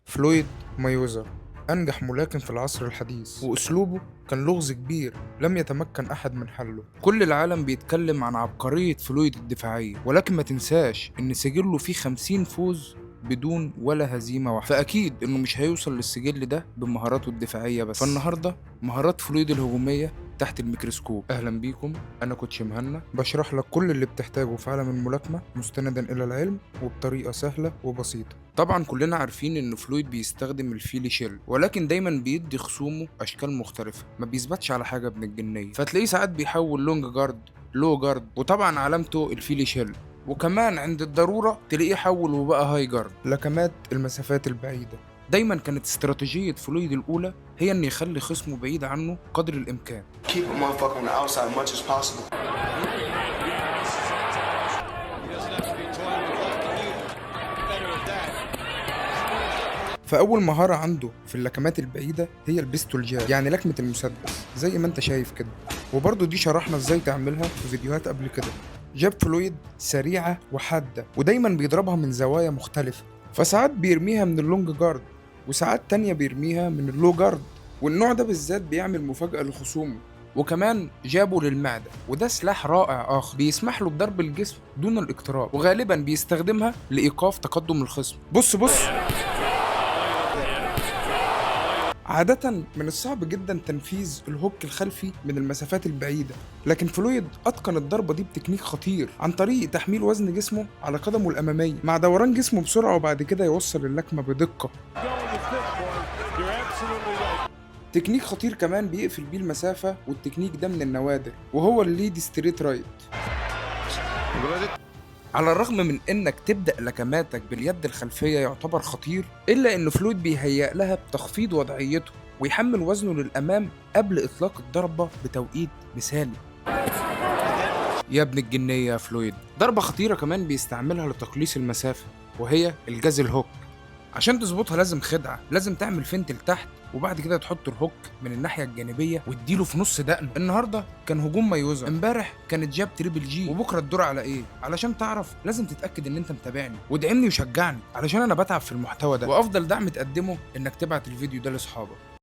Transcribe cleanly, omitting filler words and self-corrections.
فلويد مايوزر أنجح ملاكم في العصر الحديث، وأسلوبه كان لغز كبير لم يتمكن أحد من حله. كل العالم بيتكلم عن عبقرية فلويد الدفاعية، ولكن ما تنساش إن سجله فيه 50 فوز بدون ولا هزيمة واحدة، فأكيد إنه مش هيوصل للسجل ده بمهاراته الدفاعية بس. فالنهاردة مهارات فلويد الهجومية تحت الميكروسكوب. أهلا بيكم، أنا coach مهنا، بشرح لك كل اللي بتحتاجه في عالم الملاكمة مستندا إلى العلم وبطريقة سهلة وبسيطة. طبعا كلنا عارفين ان فلويد بيستخدم ال Philly shell، ولكن دايما بيدي خصومه اشكال مختلفة، ما بيثبتش على حاجة ابن الجنيه. فتلاقيه ساعات بيحول long guard، low guard، وطبعا علامته ال Philly shell، وكمان عند الضرورة تلاقيه حول وبقى high guard. لكمات المسافات البعيدة، دايما كانت استراتيجية فلويد الأولى هي إن يخلي خصمه بعيد عنه قدر الإمكان. Keep a motherfucker on the outside as much as possible. He doesn't have to be toying with left either. Better at that. فأول مهارة عنده في اللكمات البعيدة هي ال pistol jab، يعني لكمة المسدس زي ما انت شايف كده، وبرضه دي شرحنا ازاي تعملها في فيديوهات قبل كده. jab فلويد سريعة وحادة، ودايما بيضربها من زوايا مختلفة، فساعات بيرميها من ال long guard، وساعات تانية بيرميها من ال low guard، والنوع ده بالذات بيعمل مفاجأة لخصومه. وكمان jab ه للمعدة، وده سلاح رائع آخر بيسمح له بضرب الجسم دون الاقتراب، وغالبا بيستخدمها لإيقاف تقدم الخصم. بص بص، عادة من الصعب جدا تنفيذ ال hook الخلفي من المسافات البعيدة، لكن فلويد أتقن الضربة دي بتكنيك خطير عن طريق تحميل وزن جسمه على قدمه الأمامية مع دوران جسمه بسرعة، وبعد كده يوصل اللكمة بدقة. Going to thick, boy. You're absolutely right. تكنيك خطير كمان بيقفل بيه المسافة، والتكنيك ده من النوادر، وهو ال lead straight right. على الرغم من انك تبدأ لكماتك باليد الخلفية يعتبر خطير، الا ان فلويد بيهيأ لها بتخفيض وضعيته ويحمل وزنه للامام قبل اطلاق الضربة بتوقيت مثالي. يا ابن الجنية يا فلويد. ضربة خطيرة كمان بيستعملها لتقليص المسافة، وهي ال gazelle hook. عشان تظبطها لازم خدعة، لازم تعمل feint لتحت وبعد كده تحط ال hook من الناحية الجانبية وتديله في نص دقنه. النهاردة كان هجوم مايوزر، امبارح كانت jab triple G، وبكرة الدور على ايه؟ علشان تعرف لازم تتأكد ان انت متابعني وادعمني وشجعني، علشان انا بتعب في المحتوى ده، وافضل دعم تقدمه انك تبعت الفيديو ده لاصحابك.